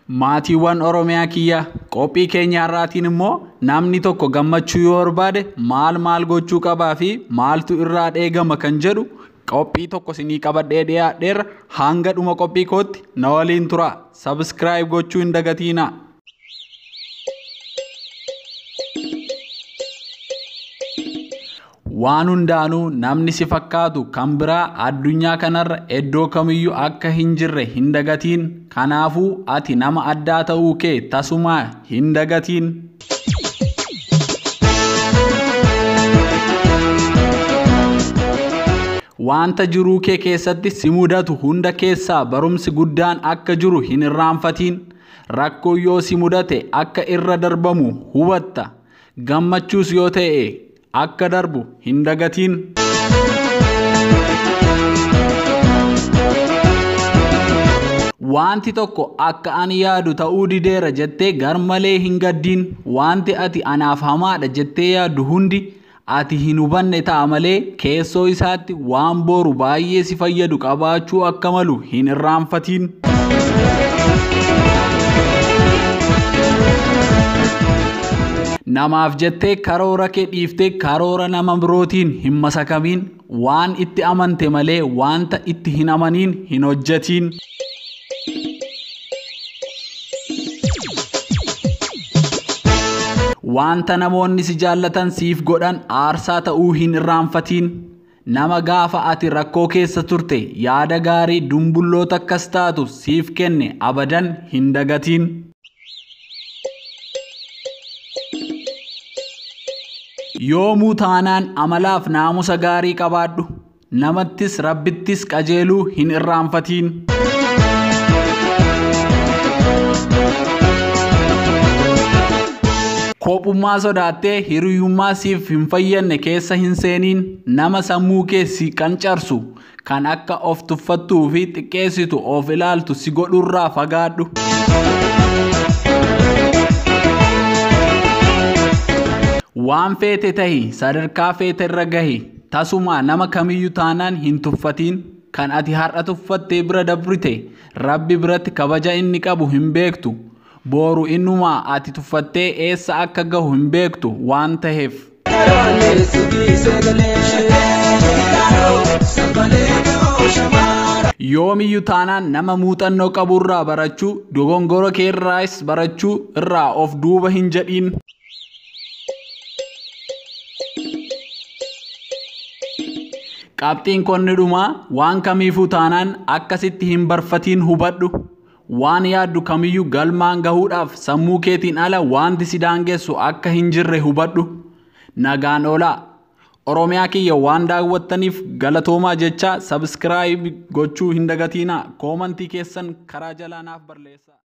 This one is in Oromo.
Maatiiwwan Oromiyaa kiyya, qophii keenya har'aatiin immoo namni tokko gammachuu yoo barbaade maal maal gochuu qabaa fi maaltu irraa eegama kan jedhu qophii tokko isinii qabadhee dhiyaadheerra. Hanga dhuma qophii kootti na waliin tura. Subscribe gochuu hin dagatiinaa. Waan hundaanuu namni si fakkaatu kan biraa addunyaa kanarra iddoo kamiyyuu akka hin jirre hin dagatiin. Kanaafuu ati nama addaa ta'uu kee tasumaa hin dagatiin. Wanta jiruu kee keessatti si mudatu hunda keessaa barumsi guddaan akka jiru hin irraanfatiin. Rakkoo yoo si mudate akka irra darbamu hubatta. Gammachuus yoo ta'e akka darbu hin dagatiin. Wanti tokko akka ani yaadu ta'uu dideera jettee garmalee hin gaddiin. Wanti ati anaaf hamaadha jettee yaaddu hundi ati hin hubanne ta'a malee keessoo isaatti waan boru baay'ee si fayyadu qabaachuu akka malu hin irraanfatiin. Namaaf jettee karoora kee dhiiftee karoora nama birootiin hin masakamiin. Waan itti amante malee wanta itti hin amaniin hin hojjetiin. Wanta namoonni si jaallatan siif godhan aarsaa ta'uu hin irraanfatiin. Nama gaafa ati rakkoo keessa turte yaada gaarii dumbulloota akkas taatu siif kenne abadan hin dagatiin. Yoomuu taanaan amalaaf naamusa gaarii qabaadhu. Namattis rabbittis qajeeluu hin irraanfatiin. Kophummaa sodaattee hiriyummaa siif hin fayyadne keessa hin seeniin. Nama sammuu kee si qancarsu kan akka of tuffattuu fi xiqqeessitu of ilaaltu si godhurraa fagaadhu. Waan feete tahi, sadarkaa feete irra gahi. Tasuma nama kamiyyuu taanaan hin tuffatiin. Kan ati har'a tuffattee bira dabrite rabbi biratti kabaja inni qabu hin beektu. Boru innumaa ati tuffattee eessa akka gahu hin beektu waan taheef. Yoomiyyuu taanaan nama muuxannoo qaburraa barachuu, dogongora keerraas barachuu irraa of duuba hin jedhiin. Qabxiin konni dhumaa waan kamiifuu taanaan akkasitti hin barfatiin hubadhu. Waan yaaddu kamiyyuu galmaan gahuudhaaf sammuu keetiin ala wanti si daangessu akka hin jirre hubadhu. Nagaan oolaa. Oromiyaa kiyya waan daawwattaniif galatoomaa jecha subscribe gochuu hin dagatiinaa. Koomantii keessan karaa jalaa naaf barreessaa.